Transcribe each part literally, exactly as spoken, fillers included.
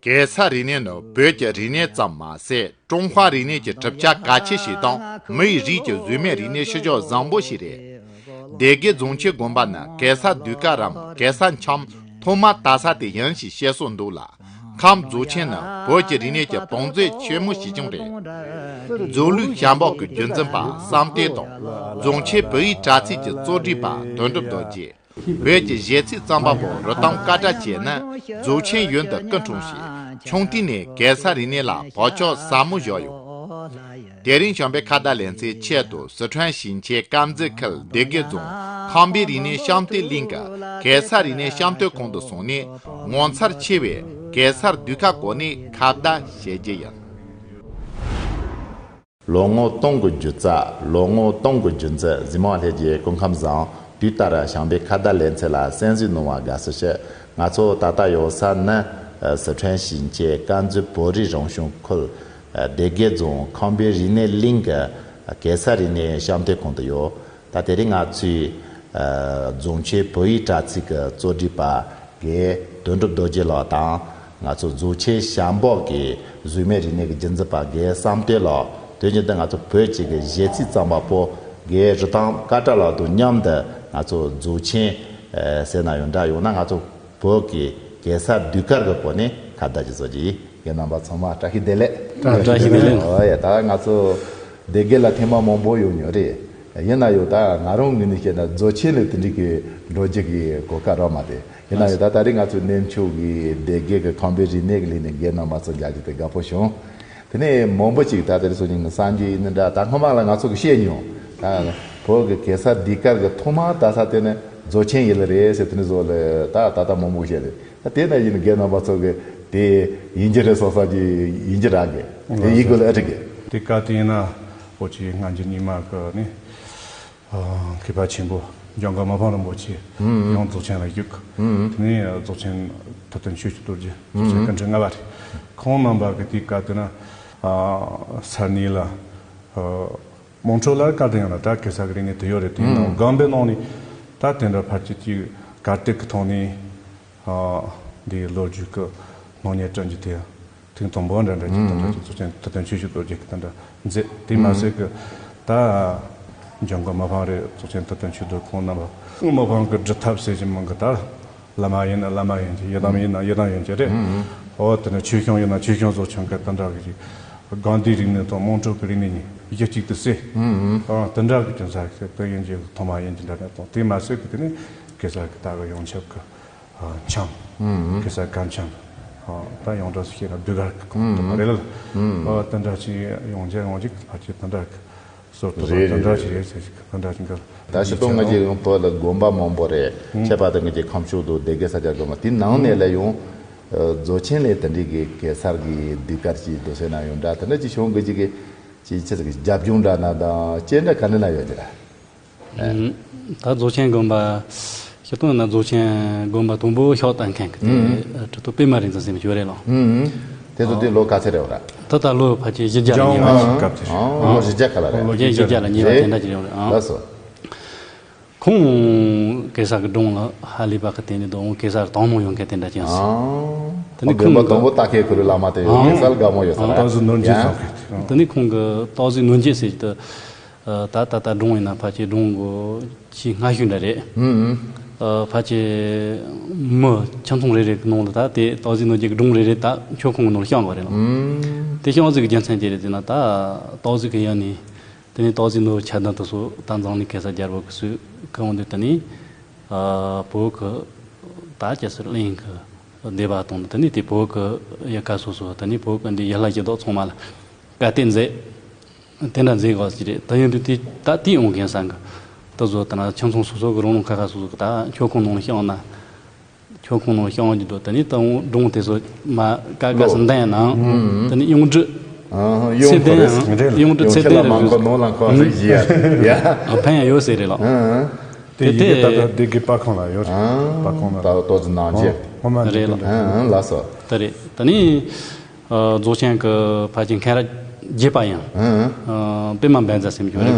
གེ་སར་རིག་གནས་ནི་བོད་ཀྱི་རིག་གནས་ཙམ་མ་ཟད། ཀྲུང་ཧྭ་རིག་གནས་ཀྱི་གྲུབ་ཆ་གལ་ཆེ་ཞིག་དང་། མི་ཡི་རིགས་ཀྱི་གཟུགས་མེད་རིག་གནས་ཤུལ་བཞག་བཟང་པོ་ཞིག་རེད། སྡེ་དགེ་རྫོང་ཆེན་དགོན་པ་ནི་གེ་སར་ཟློས་གར་རམ་གེ་སར་འཆམ་ཐོག་མར་དར་ས་དེ་ཡིན་ཞེས་བཤད་སྲོལ་འདུག་ལ། ཁམས་རྫོགས་ཆེན་ནི་བོད་ཀྱི་རིག་གནས་ཀྱི་བང་མཛོད་ཆེན་མོ་ཞིག་ཀྱང་རེད། རྫོང་ལུགས་ཞལ་འབག་གི་རྒྱུན་འཛིན་པ་བསམ་གཏན་དང་། རྫོང་ཆེན་བོད་ཡིག་དྲ་ཚིགས་ཀྱི་གཙོ་སྒྲིག་པ་དོན་གྲུབ་རྡོ་རྗེ། བོད་ཀྱི་གཞས་ཚིག་རྩོམ་པ་པོ་རུ་དམ་ཀ་ཏྲ་བཅས་ནི་རྫོགས་ཆེན་ཡུལ་དུ་སྐུ་འཁྲུངས་ཤིང་། ཆུང་དུས་ནས་གེ་སར་རིག་གནས་ལ་བག་ཆགས་ཟབ་མོ་བཞག་ཡོད། དེ་རིང་བྱམས་པའི་ཁ་བརྡ་ལེ་ཚན་ཆེད་དུ་སི་ཁྲོན་ཞིང་ཆེན་དཀར་མཛེས་ཁུལ་སྡེ་དགེ་རྫོང་ཁམས་པའི་རིག་གནས་བཤམས་སྟོན་གླིང་གི་གེ་སར་རིག་གནས་བཤམས་སྟོན་ཁང་དུ་སོང་ནས། ངོ་མཚར་ཆེ་བའི་གེ་སར་ཟློས་གར་སྐོར་ནས་ཁ་བརྡ་བྱེད་རྒྱུ་ཡིན། ལོ་ངོ་སྟོང་གི་སྒྱུ་རྩལ། ལོ་ངོ་སྟོང་གི་རྒྱུན་འཛིན་གཟིགས་མོ་བ་ལྷན་རྒྱས་སྐུ་ཁམས་བཟང་། དུས་ལྟར་བྱམས་པའི་ཁ་བརྡ་ལེ་ཚན་ལ་གསན་གཟིགས་གནང་བར་དགའ་བསུ་ཞུ། ང་ཚོ་ད་ལྟ་ཡོད་ས་ནི་ཨ་སི་ཁྲོན་ཞིང་ཆེན་དཀར་མཛེས་བོད་རིགས་རང་སྐྱོང་ཁུལ་ཨ་སྡེ་དགེ་རྫོང་ཁམས་པའི་རིག་གནས་གླིང་གི་ཨ་གེ་སར་རིག་གནས་བཤམས་སྟོན་ཁང་དུ་ཡོད། ད་དེ་རིང་ང་ཚོས་ཨ་རྫོང་ཆེན་བོད་ཡིག་དྲ་ཚིགས་ཀྱི་གཙོ་སྒྲིག་པ་རྒན་དོན་གྲུབ་རྡོ་རྗེ་ལགས་དང་། ང་ཚོ་རྫོགས་ཆེན་ཞལ་འབག་གི་གཟུགས་མེད་རིག་གནས་ཀྱི་རྒྱུན་འཛིན་པ་རྒན་བསམ་གཏན་ལགས། དེ་བཞིན་དུ་ང་ཚོ་བོད་ཀྱི་གི་གཞས་ཚིག་རྩོམ་པ་པོ་རྒན་རི་ཐང་ཀ་ཏྲ་ལགས་དང་མཉམ་དུ། ང་ཚོ་རྫོགས་ཆེན་ཨ་ཟེར་ན་ཡང་འདྲ། ཡང་ན་ང་ཚོ་བོད་ཀྱི་གེ་སར་ཟློས་གར་གྱི་སྐོར་ནས་ཁ་བརྡ་ཅིག་བཟོ་རྒྱུ་ཡིན། རྒན་རྣམ་པ་ཚང་མ་བཀྲ་ཤིས་བདེ་ལེགས། བཀྲ་ཤིས་བདེ་ལེགས། ཨོ་ཡ། ད་ང་ཚོ་སྡེ་དགེ་ལ་ཐེངས་མ་མང་པོ་ཡོང་མྱོང་རེད། ཡིན་ན་ཡང་ད་ང་རང་ངོས་ནས་བཤད་ན་རྫོགས་ཆེན་ལ་དེ་འདྲའི་གི་འགྲོ་རྒྱུ་གི་གོ་སྐབས་རག་མ་རེད། ཡིན་ན་ཡང་ད་ད་རེས་ང་ཚོའི་གནས་མཆོག་གི་སྡེ་དགེ་གི་ཁམས་པའི་རིག་གནས་ཀྱི་གླིང་ནས་རྒན་རྣམ་པ་ཚོ་མཇལ་རྒྱུ་དེ་དགའ་པོ་བྱུང་། དེ་ནས་མང་པོ་ཅིག་ད་དེར་སོང་ཉིན་གསར་འགྱུར་ཡིན་ན་འདྲ། ད་སྔོན་མ་ལ་ང་ཚོ་གི་བཤད་མྱོང་། ད་བོད་ཀྱི་གེ་སར་ཟློས་གར་གྱི་ཐོག་མར་དར་ས་དེ་ནི་རྫོགས་ཆེན་ཡུལ་རེད་ཟེར། དེ་ནི་བཟོ་ལ་ད་ད་ལྟ་མང་པོ་བཤད་རེད། ད་དེ་ན་ཡིན་རྒན་རྣམ་པ་ཚོ་གི་དེ་ཡིན་གྱི་རེད་བསམ་བསམ་གྱི་ཡིན་གྱི་རག་གི། དེ་ཡིན་དགོས་ལ་ཨེ་འགྲིག་གི། དེ་སྐབས་དེ་ཡིན་ན་ཨོ་ཅི་སྔ་འགྱུར་རྙིང་མ་གི་ནི། ཨ་མཁས་པ་ཆེན་པོ་འཇམ་མགོན་མི་ཕམ་རིན་པོ་ཆེ་ཡང་རྫོགས་ཆེན་ལ་བཞུགས། དེ་ནས་རྫོགས་ཆེན་ཐུབ་བསྟན་ཆོས་ཀྱི་རྡོ་རྗེ་རྫོགས་ཆེན་སྐུ་ཕྲེང་ལྔ་པ་རེད། ཁོང་རྣམ་པ་གི་དེའི་སྐབས་དེ་ན་ཨ་ས་གནས་ལ་ཨ་དམངས་ཁྲོད་ལ་ག་དེ་ཡང་ན་ད་གེ་སར་གི་རིག་གནས་དེ་ཡོད་རེད། དེ་ཡིན་ནའང་སྒང་པའི་ནང་ནས་ད་དེ་འདྲ་ཕལ་ཆེར་གྱི་གར་སྟེགས་ཀྱི་ཐོག་ནས་ཨ་འདིའི་ལོ་རྒྱུས་ཀྱི་སྣང་བརྙན་བསྐྲུན་རྒྱུ་དེ་ཐེངས་དང་པོ་འདྲ་འདྲ་ཅིག་དང་འདྲ་ཅིག་རྫོགས་ཆེན་ཐུབ་བསྟན་ཆོས་ཀྱི་རྡོ་རྗེ་གི་དེ་འདྲ་མཛད། དེ་མ་ཟད་ཀྱི་ད་འཇམ་མགོན་མི་ཕམ་རེད། རྫོགས་ཆེན་ཐུབ་བསྟན་ཆོས་རྡོར་ཁོང་རྣམ་པ་མི་ཕམ་གྱི་སྒྲུབ་ཐབས་ཟེར་གྱི་མིང་གི་ད་བླ་མ་ཡིན་ན་བླ་མ་ཡིན་གྱི། ཡི་དམ་ཡིན་ན་ཡི་དམ་ཡིན་གྱི་རེད། འོ་དེ་ནས་ཆོས་སྐྱོང་ཡིན་ན་ཆོས་སྐྱོང་རྫོགས་ཆེན་གྱི་དེ་འདྲ་གི་ཅིག་སྒང་སྡེའི་རིག་གནས་དང་དམངས་ཁྲོད་ཀྱི་རིག་གནས་གཉིས་གཞི་གཅིག་ཏུ་བསྲེས། ཨ་དེ་འདྲ་གི་དེ་ཚ་གི་དེ་ཡིན་གྱི་ཐོག་མ་ཡིན་གྱི་འདྲ་འདྲ་དང་། དེ་མ་ཟད་ཀྱི་དེ་ནས་གེ་སར་གྱི་ད་གི་ཡོངས་ཁྱབ་ཀྱི་འཆམ། གེ་སར་གར་འཆམ། ད་ཡོངས་གྲགས་སུ་བཤད་ན་ཟློས་གར་གྱི་ཁོངས་གཏོགས་པ་རེད་ལ། དེ་འདྲ་ཅིག་ཡོང་རྒྱུ་ཡོང་རྒྱུ་ཕལ་ཆེར་དེ་འདྲ་གི་སོར་གཏོད་པ་རེད། དེ་འདྲ་ཅིག་རེད་ཟེར་ཞིག་དེ་འདྲ་ཅིག་འགལ། ད་སྤྱིར་བཏང་ང་ཚོའི་བོད་ལ་དགོན་པ་མང་པོ་རེད། ཁྱད་པར་དུ་ང་ཚོའི་ཁམས་ཕྱོགས་དུ་སྡེ་དགེ་ས་སྐྱ་དགོན་པ་དེའི་ནང་ནས་ལ་ཡང་རྫོགས་ཆེན་ལས་དེ་འདྲའི་གི་གེ་སར་གྱི་ཟློས་གར་གྱི་རྡོ་སེ་ན་ཡོང་འདྲ་དེ་འདྲ་ཅིག་བྱུང་གི་ཅིག་གི་ཅིག་ཆེ་ཟིག་གི་རྒྱབ་ལྗོངས་འདྲ་ན་དང་སྐྱེ་འདྲ་ག་འདྲ་ན་ཡོད་འདྲ། ད་རྫོགས་ཆེན་དགོན་པ་སྤྱིར་བཏང་ཡིན་ན་རྫོགས་ཆེན་དགོན་པ་དང་པོ་ཕྱག་བཏབ་མཁན་གྱི་དེ་ཁྲི་ཐོག་པད་མ་རིག་འཛིན་ཟེར་མི་ཅིག་ཡོད་རེད་ལགས། དེ་ཚོ་དེ་ལོ་ག་ཚད་རེད་བ་ར། ད་ལྟ་ལོ་ཕལ་ཆེར་བཞི་བརྒྱ་ལ་ཉེ་བ་ཞིག་སྐབས་དེར། ལོ་བཞི་བརྒྱ་ག་ལ་རེད། ལོ་བཞི་བརྒྱ་ལ་ཉེ་བ་དེ་འདྲ་ཅིག་ཡོད་རེད། ལགས་སོ། ཁོང་གེ་སར་གྱི་སྒྲུང་ལ་ཧ་ལས་པ་གི་དེ་ནི་དོ་གེ་སར་དང་མོ་ཡོང་མཁན་དེ་འདྲ་ཅན་ཟེར། དེ་ནི་ཁོང་གི་དང་པོ་ལྟ་མཁན་ཁོ་རེ་བླ་མ་དེ་ཡོད་གེ་སར་དགའ་མོ་ཡོད་ས་ར། སྟག་གཟིག་ནོར་འགྱེད་ཡང་ཟེར་གི། དེ་ནི་ཁོང་གི་སྟག་གཟིག་ནོར་འགྱེད་ཟེར་གི་དེ། ད་ད་ལྟ་སྒྲུང་ཡིན་ན་ཕལ་ཆེར་སྒྲུང་གི་ཆེས་སྔ་ཤོས་འདྲ་རེད། ཨ་ཕལ་ཆེར་མི་ཁྱིམ་ཚང་རེ་རེ་གི་ནང་ལ་ད་དེ་སྟག་གཟིག་ནོར་འགྱེད་ཀྱི་སྒྲུང་རེ་རེ་ད་ཁྱོད་ཁོང་གི་ནང་ལ་བཤམས་དགོས་རེད་ལགས། དེ་བཤམས་ཟིག་གི་རྒྱུ་མཚན་དེ་རེད་ཟེར་ན་ད་སྟག་གཟིག་གི་ཡང་ནི་དེ་ནས་སྟག་གཟིག་ནོར་ཆགས་དོན་དུ་སོ་ད་འཛམ་གླིང་གེ་སར་རྒྱལ་པོ་གི་སྲོལ་གི་འོང་དུས་དེ་ནས་བོད་གི་ད་ཅི་ཟེར་གླིང་གི་སྡེ་པ་དང་དེ་ནས་དེ་བོད་གི་ཡུལ་ཁ་སོ་སོ་དེ་ནས་བོད་གི་འདི་ཡུལ་ལྷ་གཞི་བདག་ཚང་མ་ལ་བཀའ་གཏད་མཛད། དེ་འདྲ་མཛད་དགོས་ཀྱི་རེད། ད་ཡིན་དུས་དེ་ད་དེའི་འོང་མཁན་ས་གི་ད་བཟོ་ད་ན་ཁྱིམ་ཚང་སོ་སོ་གི་རང་རང་ཁ་ཁ་སོ་སོ་གི་ད་ཁྱོད་ཁོང་ནང་ལ་བཤམས་ན་ཁྱོད་ཁོང་ནང་ལ་བཤམས་ཀྱི་འདུག་དེ་ནས་ད་འོང་སྒྲུང་དེ་ཚོ་མ་ཀ་ཀ་སུ་འདན་ནང་དེ་ནས་ཡོངས་འབྲི་ཚད་ལྡན་ཡང་ཡོངས་འབྲི་ཚད་ལྡན་རེ་རེ་ཕན་ཡང་ཡོད་ཟེར་རེད་ལགས། དེ་ཡི་གེ་ད་ལྟ་སྡེ་དགེ་པར་ཁང་ལ་ཡོད་རེད། པར་ཁང་ལ་ད་ལྟ་ཏོག་ཙམ་ནང་བཞིན་རེད་ལགས། ལགས་སོ། དེ་རེད། དེ་ནས་རྫོགས་ཆེན་གྱི་ཕལ་ཆེར་མཁན་རབས་བརྒྱད་པ་ཡང་པད་མ་བཛྲ་ཟེར་མི་ཅིག་ཡོད་རེད།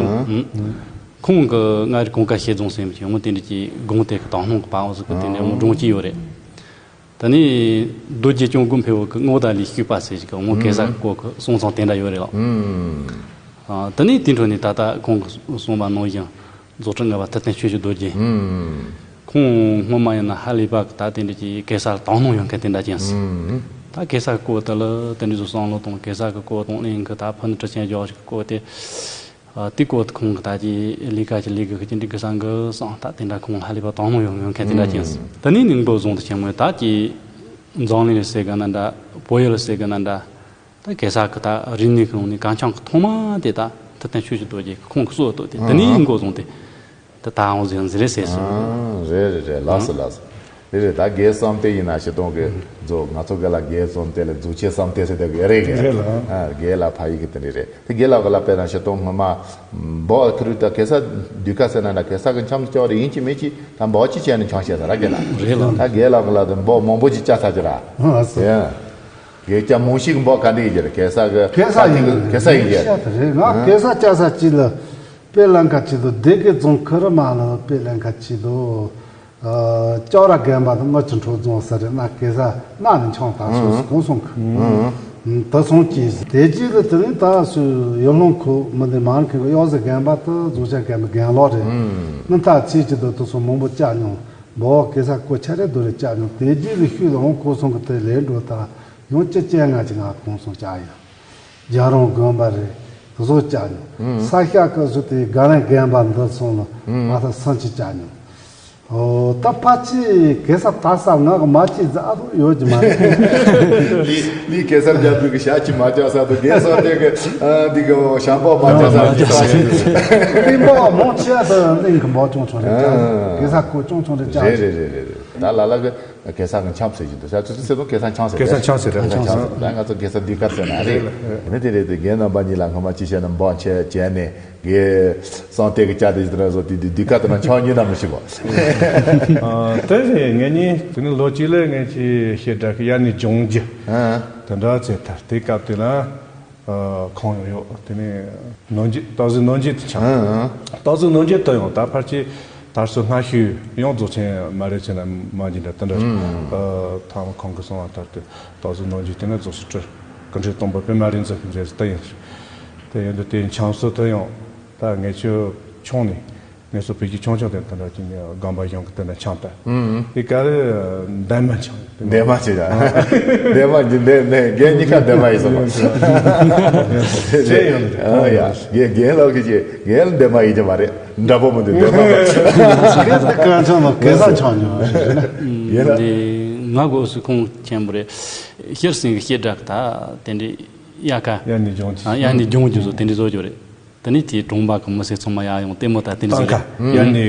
ཁོང་གི་མངའ་རིས་གངས་དཀར་ཤེལ་རྫོང་ཟེར་མི་ཅིག་ཡང་དེ་འདྲ་ཅིག་དགོངས་དེ་གི་དང་སྣང་གི་པའོ་ཟིག་གི་དེ་འདྲ་སྒྲུང་ཅིག་ཡོད་རེད། དེ་ནས་རྡོ་རྗེ་སྐྱོང་མགོན་འཕེལ་བོ་གི་བསྔོ་བ་ལས་བཤུས་པ་ཟེར་ཞིག་གི་བསྔོ་གེ་སར་སྐོར་གི་གསུང་ཚང་དེ་འདྲ་ཡོད་རེད་ལགས། ཨ། དེ་ནས་དེའི་འཕྲོ་ནས་ད་ལྟ་ཁོང་གིས་གསུངས་པ་ནང་བཞིན་རྫོགས་སྤྲུལ་ལྔ་པ་ཐུབ་བསྟན་ཆོས་ཀྱི་རྡོ་རྗེ། ཁོང་སྔོན་མ་ཡིན་ན་ཧ་ལས་པ་གི་ད་དེ་འདྲ་གི་གེ་སར་དག་སྣང་ཡོད་མཁན་དེ་འདྲ་ཅན་ཟེར། ད་གེ་སར་སྐོར་དེ་ལ་དེ་འདྲ་ཚོ་བསམ་བློ་གཏོང་། གེ་སར་གི་སྐོར་དང་གླིང་གི་ད་ཕུ་ནུ་ཁྲི་ཆེན་རྒྱལ་བ་ཞིག་གི་སྐོར་དེ། ཨ། དེ་སྐོར་ཁོང་གི་ད་ཀྱི་ལས་ཀ་ཅི་ལས་གི་ཁི་ཅི་འགྲིག་གི་སང་གི་སང་ད་དེ་འདྲ་ཁོང་ཧ་ལས་པ་དག་སྣང་ཡོད་ཡོད་མཁན་དེ་འདྲ་ཅན་ཟེར། དེ་ནས་ནིང་པོ་རྫོང་དུ་ཆེན་མོའི་ད་ཀྱི་འཛམ་གླིང་ལ་ཟེར་གི་ན་འདྲ། བོད་ཡུལ་ལ་ཟེར་གི་ན་འདྲ། ད་གེ་སར་གི་ད་རིག་གནས་ཀྱི་ནང་ནས་གངས་ལྗོངས་ཀྱི་ཐོག་མ་དེ་ད་ཐུབ་བསྟན་ཆོས་ཀྱི་རྡོ་རྗེ་ཁོང་གི་གཙོ་བོ་དེ། དེ་ནས་ནིང་པོ་རྫོང་དེ་ད་ད་འོང་ཟེར་ཟེར་རེད་ཟེར་སོང་། ཨ། རེད་རེད་རེད། ལགས་སོ་ལགས་སོ། རེད་རེད། ད་རྒན་བསམ་གཏན་ཡིན་ན་སྤྱིར་བཏང་གི་རྫོགས། ང་ཚོ་སྒེར་ལ་རྒན་བསམ་གཏན་ལ་རྫོགས་ཆེན་བསམ་གཏན་ཟེར་དེ་གི་རེད་གི། རེད་ལགས། ཨ། རྒན་ལགས་ཕ་ཡུལ་གི་དེ་འདྲ་རེད། དེ་རྒན་ལགས་གི་ལ་དཔེར་ན་སྤྱིར་བཏང་སྔོན་མ་འབོག་ཁུ་རུ་ད་གེ་སར་ཟློས་གར་ཟེར་ན་འདྲ། གེ་སར་གི་འཆམ་ལྕགས་རེ་ཡིན་གཅིག་མིན་གཅིག་ད་འབོག་གཅིག་བྱས་ནས་འཆམ་བྱས་ས་ར་རྒན་ལགས། རེད་ལགས། ད་རྒན་ལགས་གི་ལ་དེ་འབོག་མང་པོ་ཅིག་བཅའ་ཚར་གྱི་ར། ཨ་སོ། ཡ། རྒན་སྐྱ་མང་ཤོས་གི་འབོག་ག་འདྲ་ཡིན་གྱི་རེད། གེ་སར་གི་གེ་སར་ཡིན། གེ་སར་ཡིན་གྱི་རེད། ང་གེ་སར་བཅའ་ས་གཅིག་ལ། དཔེ་ལན་ཁ་ཆེ་དུ་སྡེ་དགེ་རྫོང་ཁུ་རུ་མ་ལ་དཔེ་ལན་ཁ་ཆེ་དུ། ཨ། ལྕགས་ར་རྒན་པ་དང་དངུལ་གྱི་འཕྲོ་རྫོང་ས་རེད་ན་གེ་སར་གནའ་ནས་འཆམ་ད་སོ་སོ་གང་སོང་གི། ད་སོང་གི་དེ་རྗེས་ལ་དེ་རིང་ད་སུ་ཡུལ་ལུང་ཁུལ་མི་འདི་མང་གི་གཡོག་ཟི་རྒན་པ་དུ་རྫོང་ཆ་རྒན་པ་རྒན་ལོག་རེད། ནི་ད་ཚེ་གཅིག་ཏུ་དུ་སོ་མང་པོ་བཅའ་མྱོང་། འབོག་གེ་སར་སྐོར་ཆ་རེ་དུ་རེ་བཅའ་མྱོང་། དེ་རྗེས་ལ་ཤུལ་ལ་འོང་གང་སོང་གི་དེ་ལས་འགྲོ་ད་ཡང་ཅི་བཅས་ང་ཅི་ང་གང་སོང་བཅའ་ཡ། རྒྱལ་རོང་དགོན་པ་རེད། བཟོ་བཅའ་ནས། ས་ཤ་ཀ་བཟོ་དེ་དགའ་ལན་རྒན་པ་འདི་སོང་ལ་ང་ད་སང་ཅི་བཅའ་ནས། ཨོ། ད་ཕ་ཅི་གེ་སར་ད་ས་ང་གི་མ་ཅི་ཟ་ཨ་ཡོད་ཀྱི་མ་རེད། ལི་ལི་གེ་སར་རྒྱལ་པོའི་གི་ཞག་ཅི་མ་བཅའ་ས་དུ་གེ་སར་དེ་གི་ཨ་འདི་གི་ཞང་པོ་མ་བཅའ་ས་ཅི་ས་རེད། རིན་པོ་མང་ཆེ་ད་གླིང་གི་འབོག་ཅུང་ཆུང་རེད་ཀྱང་། གེ་སར་ཁོ་ཅུང་ཆུང་རེད་ཀྱང་། རེད་རེད་རེད་རེད། ད་ལ་ལ་གི་གེ་སར་གི་འཆམ་ཟེར་གྱི་འདུག་ས་ཚོད་ཚོད་དུ་གེ་སར་འཆམ་ཟེར། གེ་སར་འཆམ་ཟེར་རེད། གེ་སར་འཆམ་ཟེར། ད་ང་ཚོ་གེ་སར་ཟློས་གར་ཟེར་ན་རེད། དེ་ནི་དེ་རེད་དེ་རྒན་རྣམ་པ་གཉིས་ལ་སྔོན་མ་ཅི་བྱས་ན་འབོག་ཆེ་བྱས་ནས་གེ་སར་དེ་གི་བཅའ་དེ་ཡིན་ར་བཟོ་དེ་དེ་ཟློས་གར་དེ་ན་འཆམ་ཉིན་ན་མི་ཤི་བ། ཨ། དེ་རེད། ངེད་གཉིས་དེ་ནི་ལོ་གཅིག་ལས་ངེད་ཀྱི་བཤད་གྲྭ་གི་ཡར་ནས་སྦྱོང་རྒྱུ་ཨ་དེ་འདྲ་ཚེ་ཐར་དེ་སྐབས་དེ་ན། ཨ། ཁོང་ཡང་ཡོད། དེ་ནས་ནོར་འགྱེད། སྟག་གཟིག་ནོར་འགྱེད་དུ་ཆགས། ཨ། ཨ། སྟག་གཟིག་ནོར་འགྱེད་དུ་ཡང་ད་ཕལ་ཆེར་དར་སྲོལ་སྔ་ཤོས་ཡང་རྫོགས་ཆེན་མ་རེད་ཟེར་ན་མ་འགྲིག་འདྲ་དེ་འདྲ། ཨ། ཐང་ཁོང་གི་གསུང་བ་ལྟར་དུ་སྟག་གཟིག་ནོར་འགྱེད་དེ་ནས་རྫོགས་སུ་སྤྲུལ། སྐུ་ཕྲེང་དང་པོ་པད་མ་རིག་འཛིན་གྱི་མཛད་དུ་ཡིན། དེ་ཡིན་དུས་དེ་འཆམ་སྲོལ་དུ་ཡང་ད་ངེད་ཚོ་ཆུང་ནས། ངེད་ཚོ་བོད་ཀྱི་ཆུང་ཆུང་དེ་དེ་འདྲ་ཅིག་ནས་དགོན་པ་གཞུང་གི་དེ་འདྲ་འཆམ་ད། ཨུམ། དེ་ག་རེ་འདན་མ་འཆམ། འདན་མ་ཆེ་ཡ། འདན་མ་གི་འདན་འདན་རྒན་གཉིས་ཀ་འདན་མ་ཡིན་སོང་། ཆེ་ཡོང་། ཨ་ཡ། རྒན་རྒན་ལགས་ཀྱི་ཆེ་རྒན་འདན་མ་ཡིན་གྱི་མ་རེད། འདྲ་པོ་མི་འདུག་འདན་མ་མ། གལ་ཏེ་གང་འཆམ་ན་གེ་སར་འཆམ་མྱོང་། རྒན་ལགས། འདི་ང་གོ་སུ་ཁུངས་ཆེན་པོ་རེད། ཤེར་སེང་གི་བཤད་གྲྭ་གི་ད་དེ་འདྲའི་དབྱར་ཁ། དབྱར་ནས་སྦྱོང་གི། ཨ། དབྱར་ནས་སྦྱོང་གི་བཟོ་དེ་འདྲའི་བཟོ་རྒྱུ་རེད། དེ་ནས་དེའི་གྲོང་པ་གི་མི་སེར་ཚང་མ་ཡར་ཡོང་ལྟད་མོ་ལྟ་དེ་འདྲ་ཟེར། ཡ་ནི་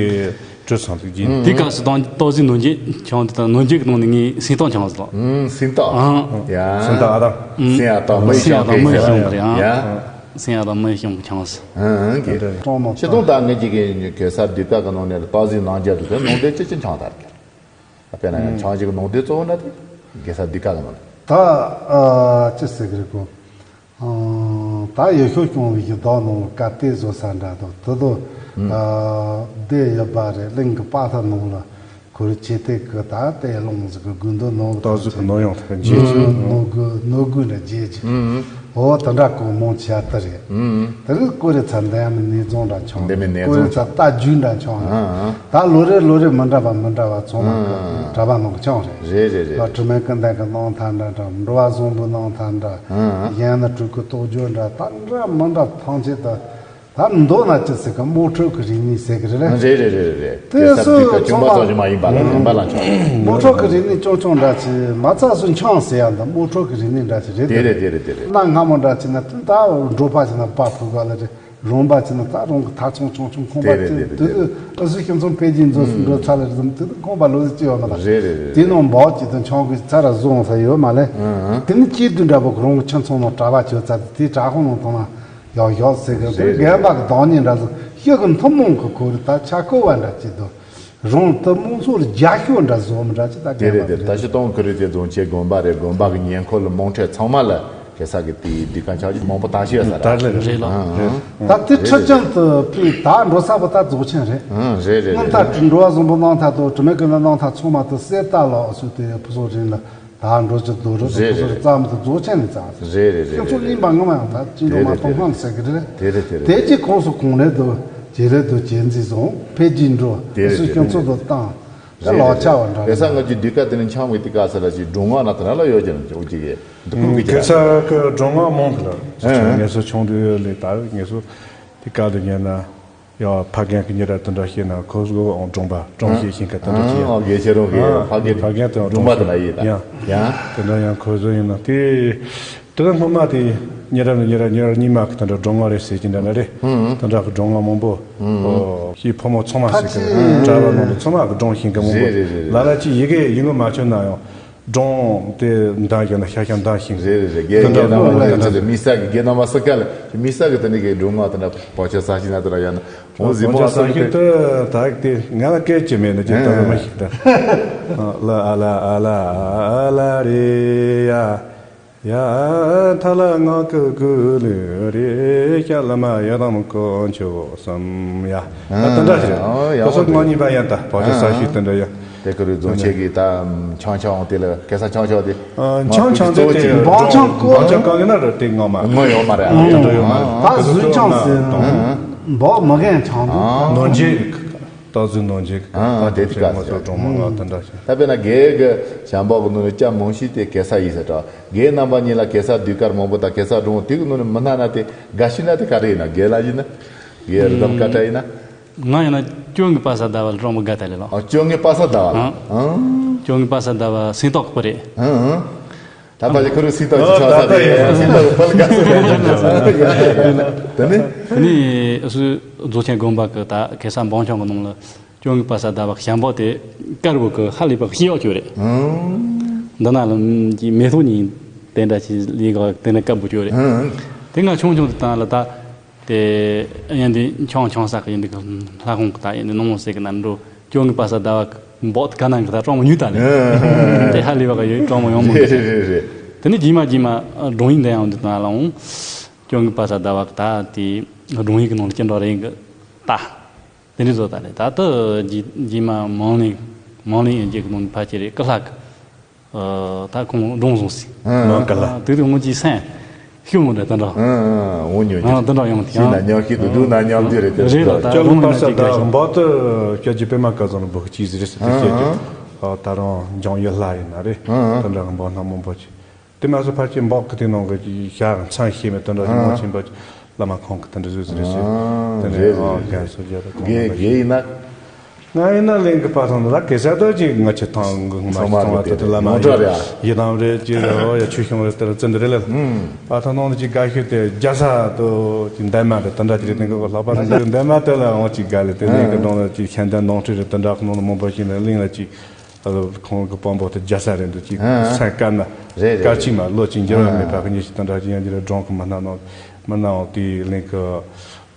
གྲོས་ཚང་དུ་རྒྱུ། དེ་སྐབས་སུ་དང་སྟག་གཟིག་ནོར་འགྱེད་ཆང་དེ་དང་ནོར་འགྱེད་ཀྱི་ནང་ནས་ངས་སེང་སྟག་ཆང་ཟེར། ཨུམ། སེང་སྟག་ཨང་། ཡ། སེང་སྟག་ཨ་དང་། སེང་ཨ་དང་མི་ཤོང་གི་ཡ། ཡ། སེང་ཨ་དང་མི་ཤོང་གི་ཆང་ཟེར། ཨང་གི། སྤྱི་སྟོང་ད་ངེད་ཀྱི་གི་གེ་སར་ཟློས་གར་གི་ནང་ནས་སྟག་གཟིག་ནོར་འགྱེད་དུ་དེ་ནང་དེ་ཅི་ཅི་ཆང་དར་གི། དཔེར་ན་ཡང་ཆང་ཞིག་གི་ནང་དེ་གཙོ་བོ་ན་དེ་གེ་སར་ཟློས་གར་གི་ནང་དེ། ད་ཨ་ཅི་ཟེར་གི་རེད་གོ། ཨང་། ད་ཡེ་ཤུ་སྐྱོང་བའི་གི་བདག་ནང་བཀའ་གཏད་བཟོ་ས་འདྲ་དང་དེ་དུ། ཨ། སྡེ་ཡི་པ་རེད། གླིང་གི་པ་ཐ་ནང་ལ་ཁོར་ཆེ་ཏེ་གི་ད་དེ་ལོང་ཟིག་གི་དགོན་སྡེ་ནང་དུ་ཏོག་ཟིག་གི་ནོར་ཡོང་ཐལ་རྗེས་ཀྱི་ནོར་དགོས་ནོར་དགོས་འདྲ་རྗེས་ཀྱི། ཨོ་དེ་འདྲ་གོ་མང་ཆེ་དེ་རེད། དེ་རིང་ཀོ་རེ་ཚ་འདན་མི་ནས་རྫོང་འདྲ་འཆང་། འདན་མི་ནས་ཀོ་རེ་ཚ་རྟ་རྒྱུད་འདྲ་འཆང་། ད་ལོ་རེ་ལོ་རེ་མི་འདྲ་བ་མི་འདྲ་བ་ཚང་མ་གི་གྲྭ་པ་མང་ཆང་རེད། རེད་རེད་རེད། ད་དྲི་མེད་ཀུན་ལྡན་གི་གནང་ཐལ་འདྲ་འདྲ། འགྲོ་བ་བཟང་པོའི་གནང་ཐལ་འདྲ། ཨང་། གཞན་ནི་སྤྲུལ་སྐུ་རྟོགས་བརྗོད་འདྲ། ད་འདྲ་མི་འདྲ་ཐམས་ཅད་དུ་ད་མདོ་ན་ཅི་ཟེར་གི་དམངས་ཁྲོད་ཀྱི་རིག་གནས་ཟེར་གི་རེད། རེད་རེད་རེད་རེད། དེ་གེ་སར་སུ་དུས་ཀ་ཚང་ཅུང་མ་པ་ཙམ་ཞིག་མ་ཡིན་པ་ལ་ངན་པ་ལ་འཆང་། དམངས་ཁྲོད་ཀྱི་རིག་གནས་ཆུང་ཆུང་འདྲ་ཅིག་མ་ཚ་སུ་འཆང་ཟེར་ཡ་འདི་དམངས་ཁྲོད་ཀྱི་རིག་གནས་འདྲ་ཅིག་རེད། དེ་རེད་དེ་རེད་དེ་རེད། གནའ་སྔ་མོ་འདྲ་ཅིག་ན་དུས་ད་འགྲོ་ཕ་ཅིག་ན་པ་ཕུ་ག་ལ་རེད། རོང་པ་ཅིག་ན་ད་རོང་གི་ཐ་ཚོང་ཆུང་ཆུང་ཁོང་པ་དེ་དེ་དེ་དེ་དེ་ཨ་སུ་ཁྱིམ་ཚང་འཕེལ་རྒྱས་འཛོམས་སུ་འགྲོ་ཚར་ལ་རེད་ཟེར་དེ་དེ་ཁོང་པ་ལོ་ཟིག་ཅི་ཡོད་མ་ད། རེད་རེད་རེད། དེ་ནང་འབའ་ཅིག་དང་ཆང་གི་ཚ་ར་བཟུང་ས་ཡོད་མ་ལེ། དེ་ནི་སྐྱེས་དུས་འདྲ་པོ་གི་རོང་གི་ཁྱིམ་ཚང་ནང་གྲྭ་པ་ཆོད་ཚར་དེ་གྲྭ་ཁོང་ནང་ཐོང་ན་ཡག་ཡག་ཟེར་གི་དེ་རེད་རེད། རྒན་པ་གི་བདག་ཉིད་འདྲ་ཟིག་ཤི་གི་མཐུན་མོང་གི་ཁོ་རེ་ད་ཆ་ཀོ་བ་འདྲ་ཅིག་དང་རོང་དུ་མོང་ཚོར་རྒྱ་ཤོ་འདྲ་བཟོ་མི་འདྲ་ཅིག་ད་རྒན་པ་རེད་རེད། རེད། ད་ཤི་སྟོང་ཁི་རི་དེ་རྫོང་ཆེ་དགོན་པ་རེད། དགོན་པ་གི་ཉེ་འཁོར་ལ་དམངས་ཁྲོད་ཚང་མ་ལ། གེ་སར་གྱི་དེའི་དུས་སྐབས་ཆགས་ཀྱི་མང་པོ་དར་ཤོས་ཡོད་ས་ར། དར་ལེ་རེད་ལ། ཨང་ཨང་། ད་དེ་ཁྲི་ཅན་དུ་ཕུལ་ད་འགྲོ་ས་པོ་ད་རྫོགས་ཆེན་རེད། ཨང་རེད་རེད་རྣམ་རེད་ཐར་རེད། འགྲོ་བ་བཟང་པོ་རྣམ་ཐར་དང་དྲི་མེད་ཀུན་ལེགས་རྣམ་ཐར་ཚང་མ་དུ་གསེར་རྟ་ལགས་སུ་དེ་ཕུ་སོ་རིང་ལ་ད་འགྲོ་ཅི་དོ་རུ་དུ་རེད་ཕུ་སོ་རེད་རེད། རྩ་མི་དུ་རྫོགས་ཆེན་ནས་རྩ་རེད་རེད་རེད་ཁྱོད་ཚོ་རེད་རེད། གླིང་པ་ངོ་མ་ཡང་ད་ཅི་འགྲོ་མ་དེ་རེད་གཏོང་དེ་རེད། ཧང་ཟེར་གི་རེད། དེ་རེད་དེ་རེད། དེ་ཅི་ཁོངས་སུ་གོང་རེད་དུ་ཇེ་རེད་དུ་ཇེ་འཛིན་བཟུང་འཕེལ་རྒྱས་འགྲོ་དེ་རེད་སུ་དེ་ཁྱོད་རེད། ཚོ་དུ་བཏང་། ད་ལོ་ཆ་བ་འདྲ་གེ་སར་ལྔ་བཅུ་དུས་སྐབས་དེ་ནས་འཆམ་བའི་དུས་སྐབས་སུ་ལ་ཅིག་སྒྲུང་ངག་ན་དེ་ན་ལ་ཡོད་ཀྱང་ཅིག་འུ་ཅིག་གི་འདི་ཁུག་གི་གེ་སར་གི་སྒྲུང་ངག་མང་གི་ལ། ཨ་ངེད་ཚོ་ཆུང་དུས་ལས་ད་ངེད་ཚོ་དེ་སྐབས་དུ་ཉན་ན་ཡ་ཕ་རྒན་གི་ཉེ་ར་དེ་འདྲ་བཤད་ན་ཁོ་ཚོ་འོང་སྒྲུང་པ་སྒྲུང་བཤད་ཤིང་གི་དེ་འདྲ་བཤད། ཨ་དགེ་ཆེ་རོང་གི་ཨ་ཕ་རྒན་ཕ་རྒན་དེ་སྒྲུང་པ་དེ་ན་ཡིན་ད་ཡ་ཡ། དེ་འདྲ་ཡང་ཁོ་ཚོ་ཡིན་ན་དེ། དེ་ལ་སྔོན་མ་དེ་ཉེ་རབས་ནས་ཉེ་རབས་ཉེ་རབས་རྙིང་མ་གི་དེ་འདྲ་སྒྲུང་ངག་རེད་ཟེར་གྱི་འདྲ་འདྲ་རེད། ཧུམ། དེ་འདྲ་གི་སྒྲུང་ངག་མང་པོ། ཧུམ། ཨོ་ཤི་ཕོ་མོ་ཚང་མ་ཕ་ཟེར་གི་ཚིག་གྲྭ་བ་ནང་དུ་ཚང་མ་གི་སྒྲུང་ཤེས་གི་མང་པོ། རེད་རེད་རེད་ལ་རེད། ལ་ཅིག་ཡི་གེ་ཡིན་ནོ་མ་བྱུང་ན་ཡང་སྒྲུང་དེ་འདང་བཞག་ན་ཤ་ཤ་འདང་ཤེས། རེད་རེད་རེད། དགེ་དེ་འདྲ་རྒན་རྣམ་པ་མང་པོ་དེ་འདྲ་མི་ས་གི་རྒན་རྣམ་པ་ས་ཀ་ལ་མི་ས་གི་དེ་འདྲ་གི་སྒྲུང་ངག་དེ་འདྲ་བག་ཆགས་ས་ཞིག་ན་དེ་འདྲ་ཡང་ན་འོང་ཟིན་མོ་ས་ས་ཞིག་དེ་ད་དེ་ང་ལ་སྐད་ཅི་མེད་ན་ཅི་ལྟ་བུ་མ་ཤིག་ད་ལ་ཨ་ལ་ཨ་ལ་ཨ་ལ་རེ་ཡ། ཡ་ཐ་ལ་ང་ཀུ་ཀུ་ལུ་རེ་ཤ་ལ་མ་ཡ་དམ་ཀོ་ཆོ་སམ་ཡ། ད་དེ་འདྲ་ཞིག་ཨ་ཡ་ཁོ་ཚོ་ང་གཉིས་པ་ཡ་ད་བག་ཆགས་ས་ཞིག་དེ་འདྲ་ཡ། དེ་ཀུ་རུ་རྫོང་ཆེ་གི་ད་ཆང་ཆང་དེ་ལ་གེ་སར་ཆང་ཆང་དེ་ཆང་ཆང་དེ་དེ་བག་ཆགས་ཀོ་བག་ཆགས་གང་ཡིན་ན་ར་དེ་ངོ་མ་ངོ་ཡོད་མ་རེད། དེ་འདྲ་ཡོད་མ་རེད། ད་གཟུགས་ཆང་ཟེར་བག་མ་གན་ཆང་དུ་ནོར་འཇིག་ཏོག་ཙི་ནོར་འཇིག་ཨ་ཨ་དེ་དེ་ག་ཟེར་ང་ཚོ་སྒྲུང་མང་ང་དེ་འདྲ་ཞིག་ད་དཔེར་ན་རྒན་གྱི་ཞལ་འབག་གི་ནང་ནས་ཅ་མང་ཤོས་དེ་གེ་སར་ཡིན་ཟེར་དྲ། རྒན་རྣམ་པ་གཉིས་ལ་གེ་སར་ཟློས་གར་མང་པོ་དང་གེ་སར་སྒྲུང་དེ་གི་ནང་ནས་མི་སྣ་ན་དེ་དགའ་ཤོས་ན་དེ་ག་རེ་ཡིན་ན་རྒན་ལ་ཡིན་ན། རྒན་རི་དམ་ཀ་ཏྲ་ཡིན་ན། ང་ཡིན་ན་སྐྱོ་ངའི་པ་ས་ཟླ་བ་ལ་སྤྲང་པོ་དགའ་ད་ལེ་ལོ། ཨ་སྐྱོ་ངའི་པ་ས་ཟླ་བ་ལ། ཨང་། སྐྱོ་ངའི་པ་ས་ཟླ་བ་སེང་ཏོག་པོ་རེད། ཨང་ཨང་། ད་ཕ་ཞིག་ཁུ་རུ་སི་ཏོ་ཅི་ཆོག་ས་དེ་སི་ཏོ་ཕལ་ག་སི་རེད་ཅི་ཆོག་ས་དེ་ནི། ཨ་ནི་སུ་རྫོགས་ཆེན་དགོན་པ་གི་ད་གེ་སར་འབངས་ཆུང་གི་ནང་ལ་སྐྱོ་ངའི་པ་ས་ཟླ་བ་ཞལ་འབག་དེ་དཀར་བོ་གི་ཧ་ལས་པ་ཤི་ཡོག་ཅོ་རེད། འདི་ན་ལ་ཀྱི་མེ་ཏོག་གཉིས་དེ་འདྲ་ཅི་ལི་ག་དེ་འདྲ་དཀར་བོ་ཅོ་རེད། དེ་ང་ཆུང་ཆུང་དུ་བཏང་ལ་ད་དེ་ཡན་དེ་ཆུང་ཆུང་ས་གི་ཡན་དེ་གི་ལྷ་ཁང་གི་ད་ཡན་དེ་ནོ་མོ་སེ་གི་ན་འགྲོ། སྐྱོ་ངའི་པ་ས་ཟླ་བ་འབོག་ག་ནང་གི་ད་གྲོང་མོ་ཉུལ་ད་ལེ། དེ་ཧ་ལས་བ་ག་ཡོད་གྲོང་མོ་ཡོང་མོ་རེད་རེད་རེད་རེད། དེ་ནི་རྗེས་མ་རྗེས་མ་སྒྲུང་ཡིག་འདི་ཡང་འདི་ན་ལའང་སྐྱོ་ངའི་པ་ས་ཟླ་བ་གི་ད་དེ་སྒྲུང་ཡིག་གི་ནང་ལ་ཅི་འདྲ་རེད་གི་ད་དེ་འདྲ་བཟོ་ད་ལེ། ད་ད་རྗེས་རྗེས་མ་མང་ལེ་མང་ལེ་ཡན་རྗེས་གི་ནང་ནས་ཕལ་ཆེར་རེད་ཀི་ལྷག་གི་ད་ཁོང་སྒྲུང་བཟུང་སི། ཨང་། ནང་ག་ལ། དེ་དུས་ངོ་ཅི་སེམས་ཤུགས་མོ་འདྲ་དེ་འདྲ། ཨང་ཨང་འོ་ཉོ་རྒྱུ། ཨང་དེ་འདྲ་ཡོང་དེ་ཤི་ན་ཉམས་ཤིག་ཏུ་སྡུག་ན་ཉམས་རྒྱུ་རེད་དེ་རེད་ལ་ད་སྐྱོ་ལུང་པ་ས་ད་འབག་ཏུ་སྐྱོ་ཇི་པད་མ་སྐལ་བཟང་ལ་འབོག་གཅིག་ཟེར་ཟེར་དུ་བཤད་ཀྱི། ཨ་ད་རུང་འཇང་ཡུལ་ལྷ་ཡིན་ན་རེད། ཨང་ཨང་དེ་འདྲ་གི་འབག་སྣ་མང་པོ་ཅིག་དེ་མ་ཟད་ཕལ་ཆེར་འབག་གི་དེ་ནང་གི་ཞག་མཚན་ཤེས་མེད་དེ་འདྲ་ཞིག་མང་ཆེན་པ་བླ་མ་ཁོང་གི་དེ་འདྲ་བཟོས་ཟེར་ཟེར། དེ་ནས་རེད་ཨ་རེད་རྒན་རེད། སོ་རྒྱ་དང་ཁོང་དགེ་རྣམ་པ་དགེ་ཞིག་ཡིན་ན། ང་ཡིན་ན་གླིང་གི་པ་སངས་ལ་གེ་སར་ད་ཅིག་ང་ཆེ་ཐང་གི་ང་མ་ཚང་མ་ཚོ་དེ་བླ་མ་ཡི་དམ་རེད་ཅི་རེད་ཡ་ཆོས་སྐྱོང་རེད་དེར་བརྩི་འདི་རེད་ལ། པ་ཐང་ནང་དུ་ཅིག་དགའ་ཤོས་དེ་རྒྱ་ས་དུ་ཅིག་འདན་མ་རེད་དེ་འདྲ་ཅིག་རེད། དེང་གི་ལྷག་པ་དེ་འདན་མ་དེ་ལ་འོང་ཅིག་དགའ་ལེ། དེ་གླིང་གི་གདོང་ལ་ཅིག་ཤན་ལྡན་ནོར་འཁྲུལ་རེད་དེ་འདྲ་ཁོང་ལ་མང་པོ་ཞིག་ནས་གླིང་ལ་ཅིག་ཁོང་གི་དཔོན་པོ་དེ་རྒྱ་ས་རེད་འདུག་ཅིག་སེམས་དཀར་ན་རེད་རེད་དཀར་ཆིག་མ་ལོ་ཅིག་འགྱུར་བ་མེད་པ་གི་ཉེ་ཞིག་དེ་འདྲ་ཅིག་ཡང་ཅི་རེད། གྲོང་གི་མི་སྣ་ནང་མི་སྣ་འོང་དེའི་གླིང་གི་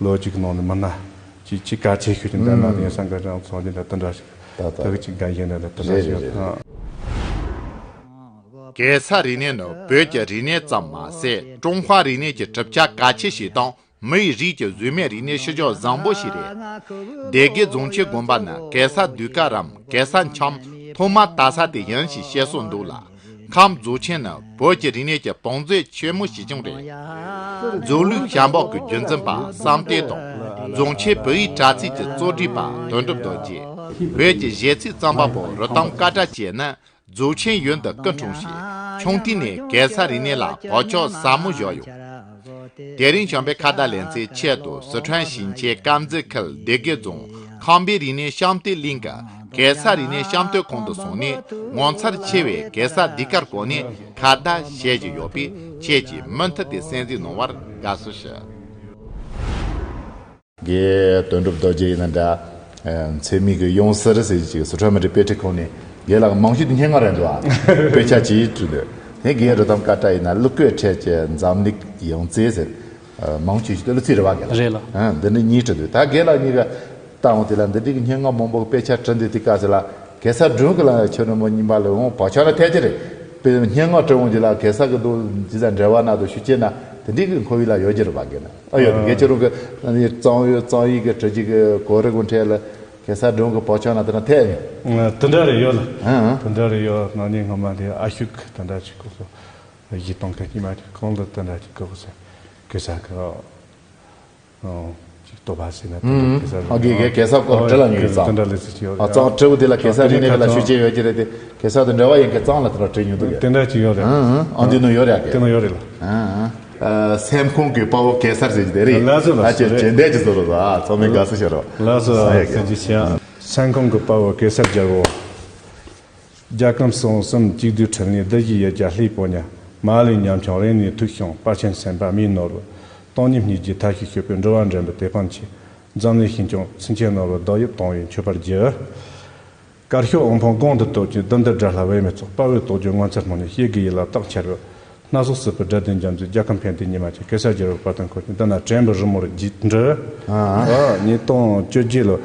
ལོ་གཅིག་གི་ནང་ནས་མི་སྣ། ཅིག་ཅིག་གལ་ཆེ་ཤོས་ཀྱི་འདན་མ་དེ་ཡང་སང་ག་རང་ཚོང་ཅི་འདྲ་དེ་འདྲ་ཞིག་ད་ད་ད་གི་ཅིག་དགའ་ཞེན་འདྲ་དེ་འདྲ་རེད་ཞིག་རེད་ཡོད་རེད། དང་། གེ་སར་རིག་གནས་ནི་བོད་ཀྱི་རིག་གནས་ཙམ་མ་ཟད་ཀྲུང་ཧྭ་རིག་གནས་ཀྱི་གྲུབ་ཆ་གལ་ཆེ་ཞིག་དང་མི་ཡི་རིགས་ཀྱི་གཟུགས་མེད་རིག་གནས་ཤུལ་བཞག་བཟང་པོ་ཞིག་རེད། སྡེ་དགེ་རྫོང་ཆེན་དགོན་པ་ནི་གེ་སར་ཟློས་གར་རམ་གེ་སར་འཆམ་ཐོག་མར་དར་ས་དེ་ཡིན་ཞེས་བཤད་སྲོལ་འདུག་ལ། ཁམས་རྫོགས་ཆེན་ནི་བོད་ཀྱི་རིག་གནས་ཀྱི་བང་མཛོད་ཆེན་མོ་ཞིག་ཀྱང་རེད། རྫོང་ལུགས་ཞལ་འབག་གི་བརྒྱུད་འཛིན་པ་བསམ་གཏན་དང་རྫོང་ཆེན་བོད་ཡིག་དྲ་ཚིགས་ཀྱི་གཙོ་སྒྲིག་པ་དོན་གྲུབ་རྡོ་རྗེ། བོད་ཀྱི་གཞས་ཚིག་རྩོམ་པ་པོ་རི་དམ་ཀ་ཏྲ་བཅས་ནི་རྫོགས་ཆེན་ཡུལ་དུ་སྐུ་འཁྲུངས་ཤིང་ཆུང་དུས་ནས་གེ་སར་རིག་གནས་ལ་བག་ཆགས་ཟབ་མོ་བཞག་ཡོད། དེ་རིང་བྱམས་པའི་ཁ་བརྡ་ལེ་ཚན་ཆེད་དུ་སི་ཁྲོན་ཞིང་ཆེན་དཀར་མཛེས་ཁུལ་སྡེ་དགེ་རྫོང་ཁམས་པའི་རིག་གནས་བཤམས་སྟོན་གླིང་གི་གེ་སར་རིག་གནས་བཤམས་སྟོན་ཁང་དུ་སོང་ནས་ངོ་མཚར་ཆེ་བའི་གེ་སར་ཟློས་གར་སྐོར་ནས་ཁ་བརྡ་བྱེད་བཞིན་ཡོད་པས་ཁྱེད་ཀྱིས་མུ་མཐུད་དེ་གསན་གཟིགས་གནང་བར་དགའ་བསུ་ཞུ། རྒན་དོན་གྲུབ་རྡོ་རྗེ་ཡིན་ན་འདྲ། འཚེ་མེད་ཀྱི་ཡང་སར་ཟེར་གྱི་ཅིག་སི་ཁྲོན་མི་རིགས་དཔེ་ཁྲིད་ཁང་ནས་རྒན་ལགས་མང་ཤོས་དེ་སྙན་ངག་རེད་འདུག་ཨ། དཔེ་ཆ་ཅིག་བྲིས་འདུག་དེ་རྒན་རི་དམ་ཀ་ཏྲ་ཡིན་ན་གླུ་སྐད་ཁྲིད་ཀྱི་འཛམ་གླིང་ཡང་རྩེ་ཟེར། མང་ཆེ་ཤོས་དེ་གླུ་ཚིག་རེད་བ་རྒན་ལགས། རེད་ལགས། ཨ་འདི་འདྲ་གཉིས་བྲིས་འདུག་ད་རྒན་ལགས་གཉིས་ཀ་ལྟ་འོང་དེ་ལ་འདི་འདྲའི་སྙན་ངག་མང་པོ་དཔེ་ཆ་བྲིས་འདུག་དེ་སྐབས་སུ་ལ་གེ་སར་སྒྲུང་གི་ལ་ཆོས་རིན་པོ་རྙིང་པ་ལ་འོང་བག་ཆགས་ལ་ཐད་ཀྱི་རེད། དཔེ་སྙན་ངག་བྲི་འོང་རྒྱུ་ལ་གེ་སར་གྱི་མདོ་ཇི་ཙམ་འགྲེལ་བ་ན་དུ་ཞུ་ཅེ་ན་དེ་འདྲའི་གི་ཁོ་བོ་ལ་ཡོད་རྒྱུ་རེད་པ་གི་ན། ཨ་ཡོད་རེད། ཨ། གལ་ཆེ་རུང་གི་གཙང་བོའི་གཙང་ཡིག་གི་བྲི་རྒྱུ་གི་གོ་རེ་གོ་འཕྲལ་ལ་གེ་སར་སྒྲུང་གི་བག་ཆགས་ན་དེ་ན་ཐད་ཡོང་། དེ་འདྲ་རེ་ཡོད་ལ། ཨ་ཨ། དེ་འདྲ་རེ་ཡོད། ན་ནིང་སྔོན་མ་དེ་ཨ་ཤུག་དེ་འདྲ་ཅིག་གོ་སོ། གཞས་གཏོང་མཁན་གྱི་མ་དེ་གང་ལ་དེ་འདྲ་ཅིག་གོ་སོ། གེ་སར་གི་ཨོ། ཅིག་བསྟོད་པ་ཟེར་ན་དེ་འདྲ་གེ་སར། ཨ་གེ་གེ་གེ་སར་སྐོར་བྲི་ལ་ཉུང་ཙང་། དེ་འདྲ་ལས་ཟེར་གྱི་ཡོད། ཨ་གཙང་བྲིས་པོ་དེ་ལ་གེ་སར་རིག་གནས་ཀྱི་ལ་ཤུགས་རྐྱེན་ཡོད་ཀྱི་རེད་དེ། གེ་སར་དང་འབྲེལ་བ་ཡོད་མཁན་གཙང་ལ་དེ་འདྲ་བྲིས་མྱོང་འདུག་གས། དེ་འདྲ་ཅིག་ཡོད་རེད། ཨང་ཨང་། ཨ་འདི་ནང་ཡོད་རེད་གས། དེ་ནང་ཡོད་རེད་ལ། ཨང་ཨང་། ཨ་སེམས་ཁོང་གི་དཔའ་བོ་གེ་སར་ཟེར་གྱི་དེ་རེད། ལགས་སོ་ལགས་སོ། ཨ་ཅེ་རེད། ཇེ་འདས་ཀྱི་བཟོ་རོ་ཟ་ཚང་མས་དགའ་བསུ་ཞུ་རོགས། ལགས་སོ། ཨ་ཡ་གས། སེམས་ཀྱི་ཆེ། སེམས་ཁོང་གི་དཔའ་བོ་གེ་སར་རྒྱལ་པོ། རྒྱལ་ཁམས་སོང་གསུམ་གཅིག་བསྡུས་འཕྲིན་ལས་བདུད་བཞིའི་ཡ་གྱལ་ལྷའི་ཕོ་ཉ། མ་ལུས་ཉམ་ཆུང་རིང་ནས་ཐུག་བྱུང་། དཔལ་ཆེན་སེམས་དཔའ་མིའི་ནོར་བུ། སྟོང་ཉིད་སྙིང་རྗེའི་མཐའ་བཞི་སྤྱོད་པའི་འགྲོ་བ་འདྲེན་པའི་དེད་དཔོན་ཆེ། འཛམ་གླིང་ཞིང་སྐྱོང་སེང་ཆེན་ནོར་བུ། བདག་ཡིད་དང་བའི་མཆོད་པར་བགྱི། དཀར་ཕྱོགས་དབང་ཕོངས་དགང་དུ་བསྟོད་ཅིང་། བདུད་འདུལ་དགྲ་ལྷ་བེམ་པོའི་ཚོགས། དཔའ་བོའི་རྟོགས་བརྗོད་ངོ་མཚར་སྨྲ་ནས། ཤེལ་གྱི་ཡུལ་ལ་རྟགས་འཆར་བའི། སྣ་ཚོགས་སྲིད་པའི་དགྲ་སྡེ་འཇོམས་མཛད། རྒྱལ་ཁམས་ཕན་བདེའི་ཉི་མ་ཅན། གེ་སར་རྒྱལ་པོའི་དཔའ་རྟགས་འཁོར་ཅིང་། འདི་ན་དྲན་པའི་རི་མོར་བྲིས། ཨ་ཨ། ཨ་ཉིས་སྟོང་བཅོ་བརྒྱད་ལོ་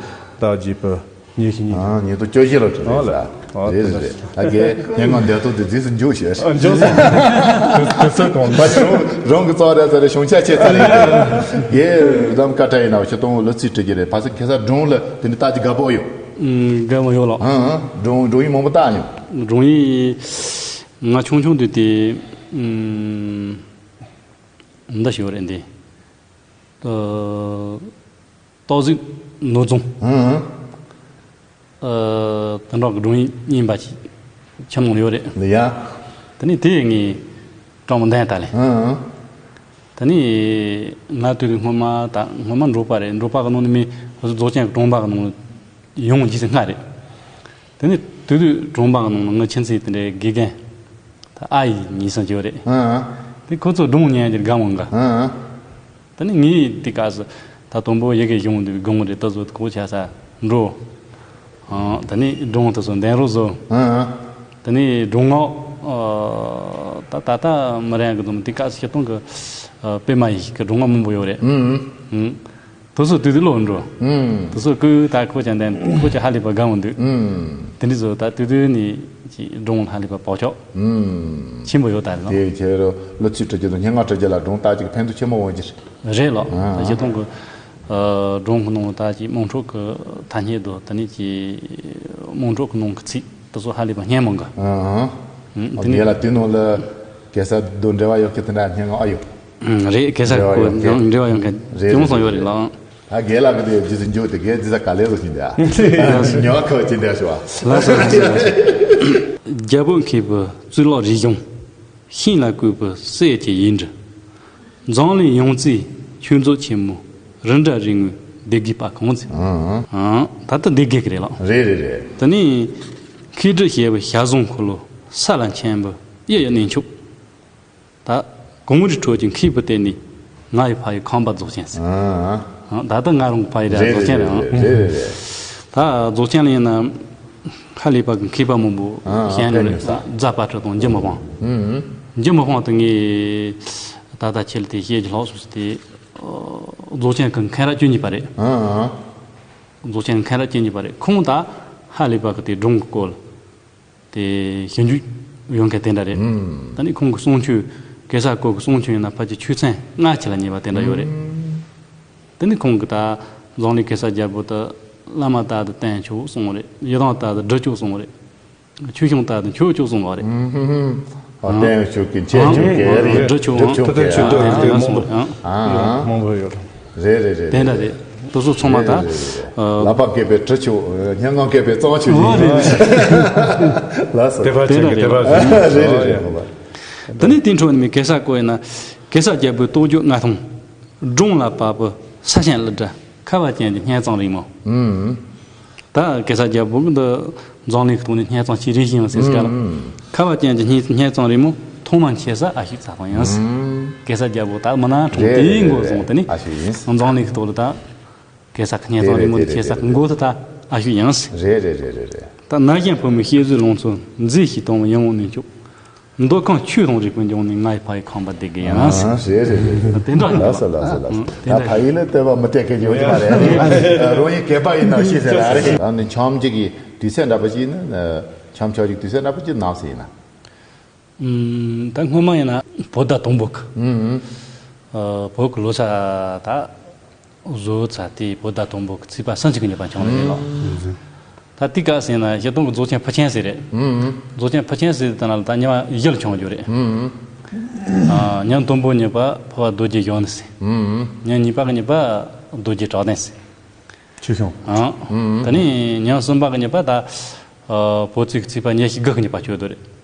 ཟླ་བརྒྱད་པའི་ཉི་ཤུ་གཉིས། ཨ་ཉིས་སྟོང་བཅོ་བརྒྱད་ལོ་བྲིས་ཨ་ལ། རེད་ཨ་རེད་རེད། ཨ་གེ་སྙན་ངག་འདོན་ཐོག་དེ་རྗེས་སུ་འཇུག་ཞེས། ཨ་འཇུག་སོང་། དུས་ཚོད་གང་ལ། རང་གི་རྩ་རེད་ཚ་རེད། བྱུང་ཆ་ཆེ་ཚ་རེད། གེ་རམ་ཀ་ཏྲ་ཡིན་ན་ཆུ་གཏོང་ལོ་ཚིགས་བྲི་རྒྱུ་རེད། ཕ་སི་གེ་སར་སྒྲུང་ལ་དེ་ནི་ལྟ་རྒྱུ་དགའ་པོ་ཡོད། ཨུམ་དགའ་མོ་ཡོད་ལགས། ཨ་ཨ། སྒྲུང་སྒྲུང་ཡིག་མང་པོ་བལྟས་མྱོང་། སྒྲུང་ཡིག་ང་ཆུང་ཆུང་དུས་དེ་ཨུམ་འདི་ཞིག་ཡོད་རེད་འདི། ཨ་སྟག་གཟིག་ནོར་རྫོང་། ཨང་། ཨ་དེ་འདྲ་གི་སྒྲུང་ཡིག་རྙིང་པ་ཅིག་ཁྱིམ་ནང་ཡོད་རེད། འདི་ཡ། དེ་ནས་དེ་ངས་སྤྲང་མོ་འདན་ད་ལེ། ཨང་། དེ་ནས་ང་དུས་དུས་སྔོན་མ་ད་སྔོན་མ་འབྲོག་པ་རེད། འབྲོག་པ་གི་ནང་ནས་མི་ཁོ་ཚོ་རྫོགས་ཆེན་གི་གྲོང་པ་གི་ནང་ཡོང་རྗེས་སུ་སྔ་རེད། དེ་ནས་དུས་དུས་གྲོང་པ་གི་ནང་ལ་ངའི་ཁྱིམ་མཚེས་དེ་འདྲའི་དགེ་རྒན་ད་ཨ་ཡེ་གཉིས་གསུམ་ཅིག་ཡོད་རེད། ཨང་། དེ་ཁོ་ཚོ་སྒྲུང་ཉན་རྒྱུར་དགའ་མོ་འགའ། ཨང་། དེ་ནས་ངས་དེ་སྐབས་སུ་ད་དང་པོ་ཡི་གེ་གཞུང་འདུག་དགོངས་རེད། ད་གཟོད་གོ་ཆ་ས་འགྲོ། ཨང་། དེ་ནས་སྒྲུང་དེ་ཚོ་འདོན་རོགས་བཟོ། ཨང་། དེ་ནས་སྒྲུང་ངག་ད་ད་ལྟ་མི་རན་གི་འདུག་དེ་སྐབས་སུ་སྤྱིར་བཏང་གི་དཔེ་མ་ཡིན་གི་སྒྲུང་ངག་མང་པོ་ཡོད་རེད། ཨང་། དེ་ཚོ་དུས་དུས་ཀློག་འགྲོ། ཨང་། དེ་ཚོ་ཀུན་ད་ཁོ་ཅག་འདན་ཁོ་ཅག་ཧ་ལས་པ་དགའ་མོ་འདུག་ཨང་། དེ་འདྲ་བཟོ་ད་དུས་དུས་ནས་ཅིག་སྒྲུང་ཧ་ལས་པ་བག་ཆགས་ཨང་། ཆེན་པོ་ཡོད་ད་རེད་ལགས། དེ་ཁྱེད་རང་ལོ་ཚིགས་བྲི་རྒྱུ་དང་སྙན་ངག་བྲི་རྒྱུ་ལ་སྒྲུང་ལྟ་ཅིག་ཕན་ཐོགས་ཆེན་པོ་འོང་རྒྱུ་རེད། རེད་ལགས། ཨང་། ད་སྤྱིར་བཏང་གི་ཨ་སྒྲུང་གི་ནང་ད་ཅིག་དམངས་ཁྲོད་ཀྱི་ཐ་སྙད་དང་དེ་ནས་ཅིག་དམངས་ཁྲོད་ཀྱི་ནང་གི་ཚིག་དེ་ཚོ་ཧ་ལས་པ་སྙན་མོ་འགའ། ཨང་། ཨང་། དེ་ནས་ངས་ལ་དེ་ནང་ལ་གེ་སར་དང་འབྲེལ་བ་ཡོད་ཀྱི་དེ་འདྲ་སྙན་ངག་ཨ་ཡོད། ཨང་། རེད། གེ་སར་འབྲེལ་བ་ཡོད་མཁན། འབྲེལ་བ་ཡོད་མཁན་རེད་ཅུང་ཙམ་ཡོད་རེད་ལགས། ད་རྒན་ལགས་ཀྱི་དེ་རྗེས་སུ་འཇུག་དེ་རྒན་རྗེས་ས་ག་ལེར་བཟོ་བཞིན་དེ་ཨ། ཉོ་ཁ་བ་ཅི་འདྲ་ཞུ་བ། ལགས་སོ། རྒྱལ་པོ་མཁས་པའི་གཙུག་ལག་རིག་གཞུང་། ཤིང་ལ་བརྐོས་པའི་གསེར་གྱི་ཡིག་འབྲུ། འཛམ་གླིང་ཡང་རྩེའི་ཆོས་མཛོད་ཆེན་མོའི་རི་འདྲ་རིག་དངོས་སྡེ་དགེ་པ་གང་ཚེ། ཨང་། ཨང་། ད་ལྟ་སྡེ་དགེ་གི་རེད་ལགས། རེད་རེད་རེད། དེ་ནས་མཁས་གྲུབ་ཞེས་པའི་ཞལ་བཟང་འཁོར་ལོ་ས་ལ་མཆིན་པའི་གཡུ་ཡི་གནས་མཆོག་ད་གངས་རིའི་ཁྲོད་ཀྱི་མཁས་པའི་ལྟེ་གནས་ང་ཡི་ཕ་ཡུལ་ཁམས་པ་རྫོགས་ཆེན་ཟེར། ཨང་། ད་ལྟ་ང་རང་གི་ཕ་ཡུལ་ར་རེད་རྫོགས་ཆེན་རེད། རེད་རེད་རེད། ད་རྫོགས་ཆེན་ལ་ཡིན་ན་ཧ་ལས་པ་གི་མཁས་པ་མང་པོ་ཨང་ཞལ་ནས་རེད། རྫ་དཔལ་སྤྲུལ་དང་འཇུ་མི་ཕམ། ཨང་། འཇུ་མི་ཕམ་དེ་ངས་ད་ལྟ་ཁྱེད་ལ་དེ་བཤད་རྒྱུ་ལྷག་སོང་ཟེར་ཏེ་རྫོགས་ཆེན་གི་མཁན་རབས་བཅུ་གཉིས་པ་རེད། ཨང་། རྫོགས་ཆེན་མཁན་རབས་བཅུ་གཉིས་པ་རེད། ཁོང་ད་ཧ་ལས་པ་གི་དེ་སྒྲུང་གི་སྐོར་དེ་ཞིབ་འཇུག་ཡོད་མཁན་དེ་འདྲ་རེད། ཨང་། ད་ནི་ཁོང་གི་གསུང་ཆོས་གེ་སར་སྐོར་གི་གསུང་ཆོས་ཡིན་ན་ཕལ་ཆེར་ཆོས་ཚན་ལྔ་ཆ་ལ་ཉེ་བ་དེ་འདྲ་ཡོད་རེད། ཨང་། དེ་ནི་ཁོང་གིས་ད་འཛམ་གླིང་གེ་སར་རྒྱལ་པོ་དེ་བླ་མ་ལྟར་དུ་བསྟེན་ཆོག་གསུངས་པ་རེད། ཡི་དམ་ལྟར་དུ་སྒྲུབ་ཆོག་གསུངས་པ་རེད། ཆོས་སྐྱོང་ལྟར་དུ་མཆོད་ཆོག་གསུངས་པ་རེད། ཨང་། ཨ་བསྟེན་ཆོག་གི་མཆོད་ཆོག་གི་རེད། སྒྲུབ་ཆོག་སྒྲུབ་ཆོག་གི་ཨང་། ཨང་། མང་པོ་ཡོད། རེད་རེད་རེད། དེ་འདྲ་རེད། དེ་ཚོ་ཚང་མ་ད། རེད་རེད་རེད། ཨ། ལག་པ་བཀལ་བའི་གྲི་ཆོག་སྙན་ངག་བཀལ་བའི་རྩང་ཆོག་ཡིན། ཨོ་རེད་རེད། ལགས་སོ། དད་པ་ཅན་གྱི་དད་པ་ཅན། རེད་རེད་རེད། ཨོ་ཡ། དེ་ནས་དེའི་འཕྲོ་ནས་གེ་སར་སྐོར་ཡིན་ན། གེ་སར་རྒྱལ་པོའི་རྟོགས་བརྗོད་ལྔ་སྟོང་། སྒྲུང་ལ་བབས་པའི་ས་ཆེན་གླུ་སྒྲ་ཁ་བ་ཅན་གྱི་སྙན་གཙང་རིང་མོ། ཨང་། ད་གེ་སར་རྒྱལ་པོ་འདི་འཛམ་གླིང་གི་ཐོག་ནས་སྙན་གཙང་ཆེས་རིང་ཞིག་ཡིན་ཟེར་སྐད་ལ། ཨང་། ཁ་བ་ཅན་གྱི་སྙན་སྙན་གཙང་རིང་མོ་ཐོག་མ་མཁྱེན་ས་ཨ་ཤུག་ཚ་ཐང་ཡིན། ཨང་། གེ་སར་རྒྱལ་པོ་ད་མི་ནག་གྲོང་རེད་དེའི་མགོ་བཟུང་དེ་ནི་ཨ་ཤུག་ཡིན། འཛམ་གླིང་གི་ཐོག་ལ་ད་གེ་སར་གྱི་སྙན་གཙང་རིང་མོ་དེ་མཁྱེན་ས་གི་མགོ་དེ་ད་ཨ་ཤུག་ཡིན། རེད་རེད་རེད་རེད་རེད། ད་ན་གཞོན་ཕོ་མོའི་གཤིས་གཟུགས་ལང་ཚོ་མཛེས་ཤིང་དྭངས་པའི་ཡིད་འོང་གནས་མཆོག་འདོད་ཁམས་ཆོས་དང་རིག་པའི་འབྱུང་གནས་ང་ཡི་ཕ་ཡུལ་ཁམས་པ་སྡེ་དགེ་ཡིན། ཨ་རེད་རེད་རེད། དེ་འདྲ་ཡིན། ལགས་སོ་ལགས་སོ་ལགས་སོ། ཨ་དེ་འདྲ་ད་ཕ་ཡུལ་ལ་བསྟོད་པ་མི་སྤྲད་མཁན་ཅིག་ཡོད་ཀྱི་མ་རེད། རང་ཡུལ་གད་པ་ཡིན་ན་ཤེས་ཟེར་ར་རེད། ཨ་ནི་འཆམ་གཅིག་གི་དུས་ཚོད་འདྲ་པོ་ཅིག་ཡིན་ན། འཆམ་ཆོག་ཅིག་དུས་ཚོད་འདྲ་པོ་ཅིག་ནང་ཟེར་ཡིན་ན། ཨུམ། ད་སྔོན་མ་ཡིན་ན་བོད་ཟླ་དང་པོ་གི་ཨུམ། ཨ། བོད་ཀྱི་ལོ་གསར་ད་བཟོ་ཚར་དུས་བོད་ཟླ་དང་པོ་གི་ཚེས་པ་སུམ་ཅུ་གི་ཉིན་པ་བྱུང་བ་རེད་ལགས། ཨུམ། ད་དེའི་སྐབས་ཟེར་ན་སྤྱིར་བཏང་གི་རྫོགས་ཆེན་ཕུར་ཆེན་ཟེར་རེད། ཨུམ། རྫོགས་ཆེན་ཕུར་ཆེན་ཟེར་དེ་ན་ལ་ད་ཉི་མ་བཞི་ལ་བྱུང་རྒྱུ་རེད། ཨུམ། ཨ། ཉིན་དང་པོ་ཉིན་པ་འཕོ་བ་རྡོ་རྗེ་གཞོན་ནུ་ཟེར། ཨུམ། ཉིན་གཉིས་པ་གི་ཉིན་པ་རྡོ་རྗེ་གྲགས་ལྡན་ཟེར། ཆོས་སྐྱོང་། ཨང་། ཨུམ། དེ་ནས་ཉིན་གསུམ་པ་གི་ཉིན་པ་ད། ཨ། བོད་ཚེས་ཀྱི་ཚེས་པ་ཉི་ཤུ་དགུ་གི་ཉིན་པ་ཆགས་ཀྱི་རེད།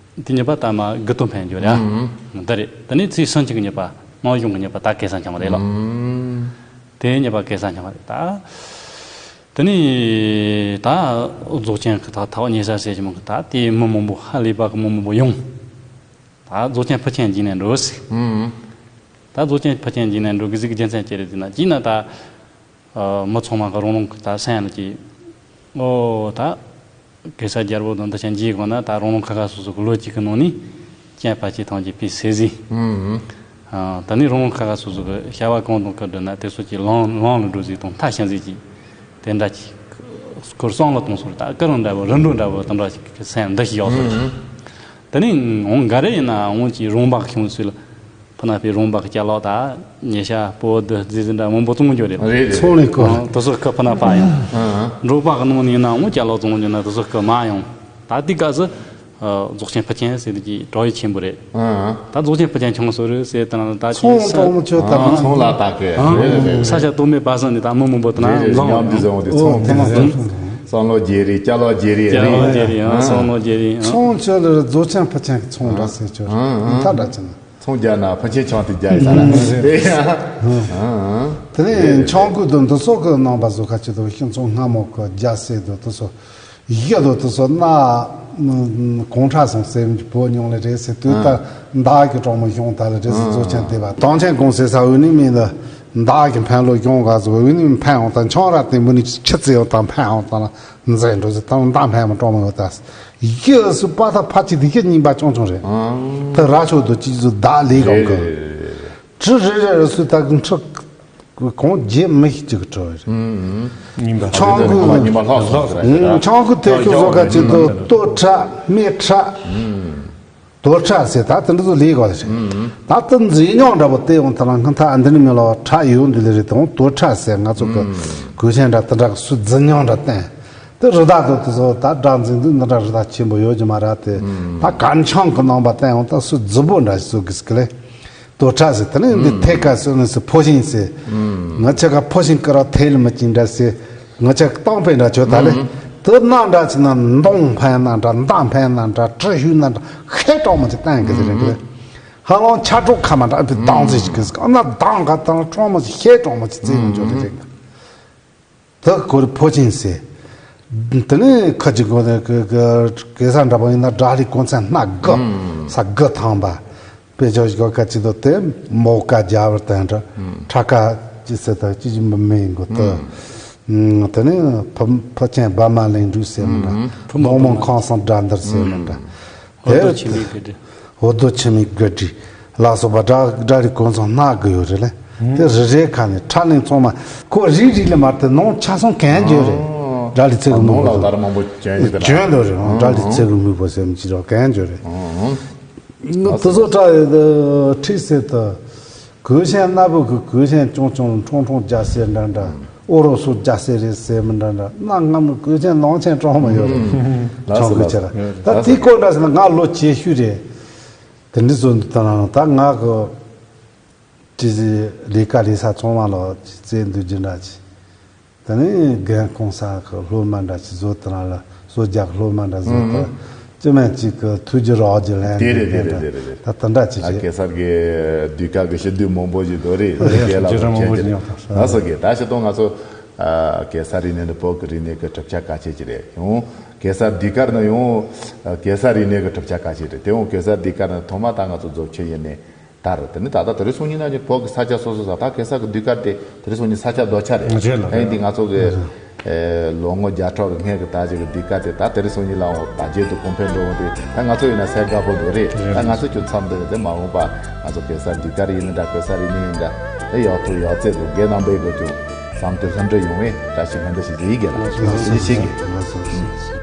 དེ་ཉིན་པ་ད་མ་དགུ་སྟོན་ཕེབས་རྒྱུ་རེད། ཨུམ། འདི་རེད། དེ་ནས་ཚེས་སུམ་ཅུ་གི་ཉིན་པ་སྔོན་བྱུང་གི་ཉིན་པ་ད་གེ་སར་འཆང་བ་རེད་ལགས། ཨུམ། དེ་ཉིན་པ་གེ་སར་འཆང་བ་རེད་ད། དེ་ནས་ད་རྫོགས་ཆེན་གི་ད་ཐོག་ཉེ་ས་ཟེར་གྱི་མོ་གི་ད་དེ་མི་མང་པོ་ཧ་ལས་པ་གི་མི་མང་པོ་ཡོང་། ད་རྫོགས་ཆེན་ཕུར་ཆེན་བརྒྱུད་ནས་འགྲོ་ཟེར། ཨུམ། ད་རྫོགས་ཆེན་ཕུར་ཆེན་བརྒྱུད་ནས་འགྲོ་གི་ཟིག་གི་རྒྱུ་མཚན་ཅི་རེད་ཟེར་ན་གཅིག་ན་ད། ཨ། མི་ཚང་མ་གི་རང་རང་གི་ད་སེམས་ལ་ཅིག་ཨོ་ད་གེ་སར་རྒྱལ་པོ་དང་འདི་ཆ་འཇིག་གོ་ན་ད་རང་རང་ཁ་ཁ་སོ་སོ་གི་ལོ་གཅིག་གི་ནང་ནས་རྐྱེན་བར་ཆད་ཐམས་ཅད་ཕྱིས་ཟིག་ཨུམ། ཨ། ད་ནི་རང་རང་ཁ་ཁ་སོ་སོ་གི་བྱ་བ་གང་དང་གང་བསྒྲུབས་ན་དེ་ཚོ་ཅིག་ལམ་ལམ་ལ་འགྲོ་ཟིག་དང་མཐའ་ཕྱིན་ཟིག་ཅིག་དེ་འདྲ་ཅིག་ཁོར་བསམ་བློ་གཏོང་སོང་ད་ཀི་རང་འདྲ་བོ་རིམ་གྲོ་འདྲ་བོ་དེ་འདྲ་ཅིག་སེམས་འདི་ཞིག་ཡོད་སོང་། ཨུམ། དེ་ནས་འོང་ག་རེ་ཡིན་ན་འོང་ཅིག་རོང་འབག་ཁྱོད་ཚོས་ལ། ཕུ་ན་པའི་རོང་འབག་ཅ་ལག་དང་ཉེ་ཤ་པོ་དི་རྫས་འདྲ་མང་པོ་བཙོང་རྒྱུ་རེད། རེད་རེད། ཚོང་ལས་སྐོར། ཨ། དེ་ཚོ་ཁ་ཕུ་ན་པ་ཡང་། ཨ། འབྲོག་པ་གི་ནང་ནས་ན་འོང་ཅ་ལག་བཙོང་རྒྱུ་ན་དེ་ཚོ་ཁ་མ་ཡོང་། ད་དེ་སྐབས་སུ་ཨ་རྫོགས་ཆེན་ཕུར་ཆེན་ཟེར་དུས་ཀྱི་གྲགས་ཡིག་ཆེན་པོ་རེད། ཨ། ད་རྫོགས་ཆེན་ཕུར་ཆེན་ཆུང་སོ་རེད་ཟེར་དང་ད་ཚོང་ཀྲོང་མོ་ཆོ་ད་ཨ་ཚོང་ལ་ད་གི་རེད་རེད་རེད། ས་ཆ་སྟོད་སྨད་བར་གསུམ་ནས་ད་མི་མང་པོ་དེ་ན་རེད་རེད། ལངས་ཉམས་འདི་ཟེར་འོང་དེ་ཚོང་ཨོ་དེ་ཚོང་ཚོང་བསམ་བློ་བརྗེ་རེས་ཅ་ལག་བརྗེ་རེས་ཅ་ལག་རེད། བརྗེ་རེས་ཨ་ཨ་བསམ་བློ་བརྗེ་རེས་ཨ། ཚོང་ཆོ་ལ་རྫོགས་ཆེན་ཕུར་ཆེན་གི་ཚོང་འདྲ་ཟེར་ཆོ་ཨ་ཨ་ད་འདྲ་ཅི་ན། ཚོང་རྒྱག་ན་ཕ་ཆེན་ཆང་དེ་རྒྱག་ཡིན་ས་ར། དེ་ཡང་། དེ་ནས་ཆང་ཁུ་དང་འདི་ཚོ་གི་ནང་པ་བཟོ་ཁ་ཆེ་དུ་ཤིང་ཚོང་སྔ་མོ་གི་རྒྱ་སེ་དུ་དེ་ཚོ་ཡག་དུ་དེ་ཚོ་ན་གོང་ཁྲ་སོང་སེམས་ཀྱི་བོ་མྱོང་ལེ་རེད་ཟེར་དུས་ད་མདའ་གི་གྲོགས་མོ་གཞུང་ད་ལ་རེད་ཟེར་བཟོ་ཆེན་དེ་བ་དང་ཆེན་གོང་སེ་ས་འོད་ནི་མིན་ལ་མདའ་གི་འཕན་ལོ་གཞུང་ག་ཟོ་འོད་ནི་འཕན་འོང་ད་ཆང་ར་དེ་མི་ནི་ཆི་ཙེ་ཡོང་ད་འཕན་འོང་ད་ལ། མཛད་འགྲོ་ཟེར་དང་མདའ་འཕེན་མ་གྲོང་མ་ཡོད་ད། ཡེ་སུ་པ་ད་ཕ་ཅི་དེ་ཤེས་རྙིང་པ་ཆུང་ཆུང་རེད། ཨང་། ད་ར་ཆོ་དུ་ཅི་ཟུ་ད་ལི་གོང་གི། རེད་རེད་རེད་རེད། ཁྲི་རེ་རེ་རེ་སུ་ད་གི་ཁྲི་གོང་རྗེས་མི་ཤི་ཅིག་ཁྲི་རེད། ཨང་། རྙིང་པ། ཆང་ཁུ་རྙིང་པ་ལྷག་སོང་ཟེར་རེད། ཆང་ཁུ་དེ་ཁྱོད་ཟོ་ག་ཅི་དུ་ལྟོ་ཁྲ་མེ་ཁྲ། ཨང་། དོ་ཁྲ་ཟེར་ད་དེ་འདྲ་ཚོ་ལས་གོ་ཟེར། ད་དེ་འཛིན་མྱོང་འདྲ་པོ་དེ་ཡོང་ཐ་ན་སྔ་ཐ་ཨ་འདི་ནི་མི་ལོ་ཁྲ་ཡོད་འདི་ལས་རེད་དང་དོ་ཁྲ་ཟེར་ང་ཚོ་གི་གོས་ཆེན་འདྲ་དེ་འདྲ་གི་སུ་འཛིན་མྱོང་འདྲ་བསྟན། དེ་རི་དྭགས་དང་དེ་ཚོ་ད་སྒྲ་འཛིན་དུས་འདི་འདྲ་རི་དྭགས་ཆེན་པོ་ཡོད་ཀྱི་མ་རེད་དེ། ད་གར་འཆང་གི་རྣམ་པ་བསྟན་ཡོང་ད་སུ་རྫི་པོ་འདྲ་ཞིག་བཟོ་གི་ཟེར་གི་ལས། དོ་ཁྲ་ཟེར་དེ་ནི་འདི་ཐད་ཀ་སུ་ནི་སུ་ཕོ་ཤིང་ཟེར། ང་ཆ་ག་ཕོ་ཤིང་ཀི་ར་ཐེ་ལི་མི་ཅིང་འདྲ་ཟེར། ང་ཆ་གཏམ་དཔེ་འདྲ་བྱོས་ད་ལེ། ཨང་། དེ་ན་འདྲ་ཅིག་ན་མདུང་འཕེན་ན་འདྲ་མདའ་འཕེན་ན་འདྲ་གྲི་གཞུས་ན་འདྲ་ཤེས་གྲོགས་མ་ཅིག་བསྟན་གི་ཟེར་རེད་གི། ཧ་ལོང་ཆ་གྲོགས་ཁ་མ་འདྲ་ཨ་ཕི་མདང་ཟེར་ཞིག་གི་ཟེར་ན་མདང་ག་དང་གྲོགས་མ་ཅིག་ཤེས་གྲོགས་མ་ཅིག་བཙལ་ཡོང་འཇོག་ལེ་རེད་གི། དེ་ཁོ་རི་ཕོ་ཆེན་ཟེར། དེ་ནས་ཁ་ཅིག་གོ་ནས་གི་གི་གེ་སར་འདྲ་པོ་ཡིན་ན་དགྲ་ལྷའི་གོ་མཚན་སྣ་དགུ་ས་དགུ་ཐང་པ། དཔེ་ཆ་ཞིག་ག་ཅི་དོ་དེ་མོ་ཀ་རྒྱ་བར་དན་འདྲ་ཁྲ་ཀ་ཅི་ཟེར་ད་ཅི་ཅི་མི་མེད་གོ་དེ། དེ་ནས་ཕ་ཕ་ཆེན་བ་མ་ལེན་འགྲུས་ཟེར་མི་འདྲ་ཕུ་མོ་མོ་ཁང་སང་དགྲ་འདིར་ཟེར་མི་འདྲ། འོ་དེ་དོ་ཆི་མི་གི་དེ། འོ་དོ་ཆི་མི་གི་དེ། ལ་སོགས་པ་དགྲ་དགྲ་རིགས་གོ་མཚོན་སྣ་དགུ་ཡོད་རེད་ལེ། དེ་རི་རེ་ཁ་ནས་ཁྲ་ལེན་ཚང་མ་ཁོ་རིག་རིག་ལས་མར་དེ་ནང་ཆ་སོང་གན་འཇོ་རེད། དགྲ་ལི་ཚེ་གི་མི་གོ་ནང་ལ་དར་མང་པོ་བྱོན་ཡོད་དེ་ལ་བྱོན་འདུག་རེད། དགྲ་ལི་ཚེ་གི་མི་གོ་སེམས་ཅི་རོགས་གན་འཇོ་རེད། དེ་ཚོ་ཁྲིད་ཟེར་ད། གོས་ཆེན་སྣ་བུག་གི་གོས་ཆེན་ཅུང་ཅུང་ཁྲོང་ཁྲོང་རྒྱ་སེ་འདྲ་འདྲ། ཨོ་རོ་སུ་རྒྱ་སེ་རེད་ཟེར་མི་འདྲ་འདྲ་གནའ་སྔ་མོའི་གོས་ཆེན་ལོང་ཆེན་གྲོང་མ་ཡོད་རེད། ལགས་སོ་ཆང་གོས་ཆེ་ལགས་ར། ད་དེའི་སྐོར་འདྲ་ཟེར་ན་ང་ལོ་ཇེ་ཤུ་རེད། དེ་འདྲ་བཟོ་འདུག་ད་ན་ད་ང་གི་ཅི་ཟེར་ལས་ཀ་ལས་ས་ཚང་མ་ལོ་ཅི་བཙལ་འདུག་རྒྱུ་འདྲ་ཅི། དེ་ནས་རྒན་གོང་ས་གི་སློབ་མ་འདྲ་ཅིག་བཟོ་དེ་རང་ལ་བཟོ་རྒྱག་སློབ་མ་འདྲ་བཟོ་དེ་ཅི་མན་ཅིག་གི་ཐུགས་རྒྱུད་རོགས་རྒྱུད་ལན་དེ་རེད་དེ་རེད་དེ་རེད་དེ་ད་དེ་འདྲ་ཅིག་ཨ་རེད། གེ་སར་གྱི་གདུལ་དཀའ་གི་ཞི་དུལ་མང་པོ་ཞིག་འདུག་རེད། རེད་རྒན་ལགས་ཞི་དུལ་དམར་པོ་ཞིག་མཉམ་དང་ལགས་སོ་གི་ད་ཞི་དུལ་ང་ཚོ་ཨ་གེ་སར་རིག་གནས་འདི་བོད་ཀྱི་རིག་གནས་ཀྱི་གྲུབ་ཆ་གལ་ཆེ་ཅིག་རེད། ཡང་གེ་སར་གདུལ་དཀར་ནི་ཡང་ཨ་གེ་སར་རིག་གནས་ཀྱི་གྲུབ་ཆ་གལ་ཆེ་རེད། དེ་ཡང་གེ་སར་གདུལ་དཀར་ནི་ཐོག་མ་ད་ང་ཚོ་རྫོགས་ཆེན་ཡིན་ནས། ད་རེད། དེ་ནི་ད་ལྟ་དེ་རིང་སང་ཉིན་ན་ནི་བོད་ཀྱི་ས་ཆ་སོ་སོ་ས་ད་གེ་སར་གྱི་གདུལ་དཀར་དེ་དེ་རིང་སང་ཉིན་ས་ཆ་རྡོ་ཆ་རེད། རེད་ལ་ཨེ་འདི་ང་ཚོ་གི་ཨེ་ལོ་ངོ་བརྒྱ་ཕྲག་གི་སྔས་ཀྱི་ད་ཅིག་གི་གདུལ་དཀར་དེ་ད་དེ་རིང་སང་ཉིན་ལའང་དར་རྒྱས་དུ་གོང་འཕེལ་འགྲོ་འོང་དེ་ད་ང་ཚོ་ཡིན་ན་སེམས་དགའ་པོ་འདུག་རེད། རེད། ད་ང་ཚོ་ཁྱོད་མཚམས་འདི་ནས་དེ་མ་འོངས་པ་ང་ཚོ་གེ་སར་གདུལ་དཀར་ཡིན་ན་འདྲ་གེ་སར་རིག་གནས་ཡིན་འདྲ་དེ་ཡག་ཐུག་ཡག་རྩེ་དུ་རྒན་རྣམ་པའི་གི་ཁྱོད་བསམ་དོན་ལྷུན་འགྲུབ་ཡོང་བའི་བཀྲ་ཤིས་སྨོན་འདུན་ཞིག་ཡིན་གི་ལ་ཞིག་ཞིག་གི